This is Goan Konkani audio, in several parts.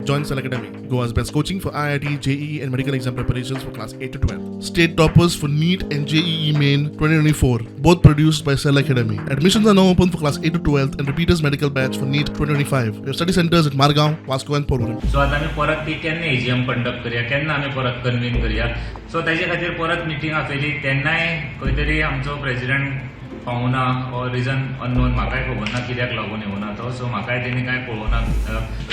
Join Cell Academy, Goa's best coaching for IIT, JEE, and medical exam preparations for class 8 to 12. State toppers for NEET and JEE Main 2024, both produced by Cell Academy. Admissions are now open for class 8 to 12 and repeaters medical batch for NEET 2025. We have study centers at Margao, Vasco, and Porvorim. So आतां आमी परत ती केन्ना एजीएम कंडक्ट करया, केन्ना आमी परत कन्वीन करया, सो ताजे खातीर परत मिटींग आपयली. तेन्नाय खंय तरी आमचो प्रेजिडेंट पावना ऑर रिजन अननोन, म्हाकाय खबर ना कित्याक लागून येवना तो. सो म्हाकाय तेणी कांय कळोवना.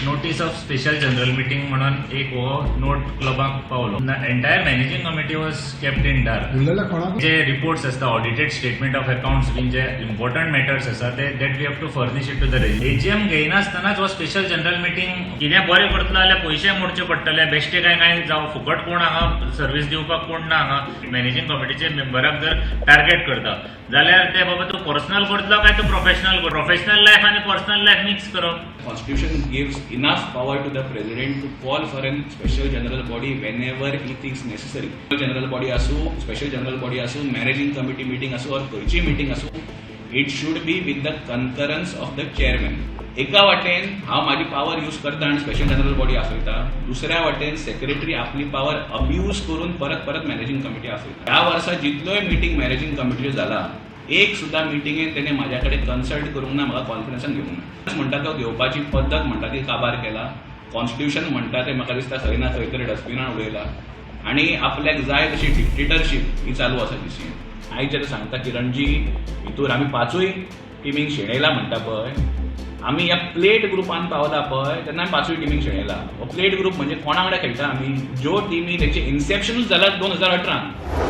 Notice of special general meeting म्हणून एक हो नोट क्लबाक पावलो. Entire managing committee was kept in dark. उरलेल्या कोणाक जे रिपोर्ट्स आसता, ऑडिटेड स्टेटमेंट ऑफ अकाउंट्स बीन, जे इम्पॉर्टंट मॅटर्स आसा ते, that we have to furnish it to the. AGM घेयनासतनाच हो स्पेशल जनरल मिटींग कितें बरें करतलो जाल्यार पयशे मोडचे पडटले बेश्टे. काय काय जावं, फुकट कोण हांगा सर्वीस दिवपाक कोण ना हांगा. मॅनेजींग कमिटीचे मेंबराक जर टार्गेट करता जाल्यार ते बाबा तूं पर्सनल करतलो काय तूं प्रोफेशनल? प्रोफेशनल लायफ आनी पर्सनल लायफ मिक्स करप. Constitution gives enough power to the president to call for a special general body whenever he thinks necessary. General body आसूं, special general body आसूं, managing committee meeting आसूं or खंयची meeting आसूं, it should be with the concurrence of the chairman. एका वाटेन हांव म्हाजी पावर यूज करता आनी स्पेशल जनरल बॉडी आपयता, दुसऱ्या वाटेन सेक्रेटरी आपली पावर अब्यूज करून परत परत मॅनेजिंग कमिटी आपयता. ह्या वर्सा जितल्योय मिटींग मॅनेजिंग कमिटीच्यो जाला, एक सुद्दां मिटिंगेन तेणे म्हाज्या कडेन कन्सल्ट करूंक ना, म्हाका कॉन्फिडन्सान घेवंक ना. म्हणटा तो घेवपाची पद्दत म्हणटा ती काबार केला. कॉन्स्टिट्युशन म्हणटा ते म्हाका दिसता खंय ना खंय तरी डस्टबिनान उडयला आनी आपल्याक जाय तशी डिक्टेटरशीप ही चालू आसा जीसीएन. आयज जे सांगता की रणजी हितूर आमी पांचूय टिमींक शेणयला म्हणटा पळय, आमी ह्या प्लेट ग्रुपान पावला पळय तेन्ना आमी पांचूय टिमींक शेणयला. हो प्लेट ग्रुप म्हणजे कोणा वांगडा खेळटा आमी? ज्यो टिमी तेंचे इन्सेप्शनूच जाला 2018न.